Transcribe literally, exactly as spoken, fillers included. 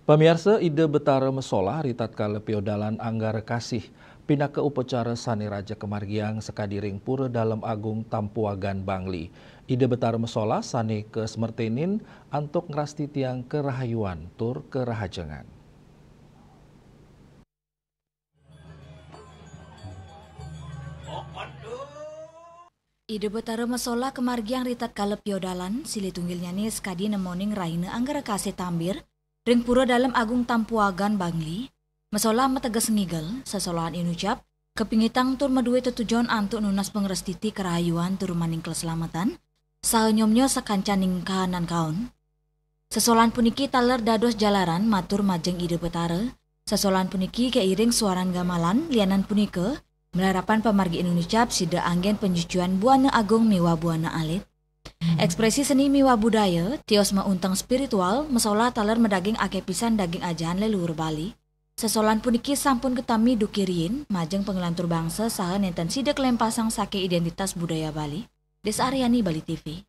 Pamiarsa, Ida Betara masolah ri tatkala piodalan anggara kasih pinaka upacara sane raja kamargiang sakadi ring Pura Dalem Agung Tampuagan Bangli. Ida Betara masolah sane kasmertenin antuk ngrastitiang karahayuan tur karahajengan. Ida Betara masolah kamargiang ri tatkala piodalan, silih tunggilnyane sakadi nemoning rahina anggara kasih tambir ring Pura Dalem Agung Tampuagan Bangli. Masolah mateges ngigel, sesolahan inucap kapingitang tur madue tetujon antuk nunas pangrastiti karahayuan tur maning kaselametan, saha nyomnyo sakancaning kahanan kaon. Sesolahan puniki taler dados jalaran matur majeng Ida Betara. Sesolahan puniki kairing suaran gamelan, lianan punika, malarapan pamargi inucap sida anggen pancucuan buana agung miwah buana alit. Ekspresi seni miwah budaya, tios maunteng spiritual, masolah taler madaging akeh pisan daging ajahan leluhur Bali. Sesolahan puniki sampun katami duki riin, majeng panglantur bangsa saha nenten sida kalempasang saking identitas budaya Bali. Des Aryani, Bali T V.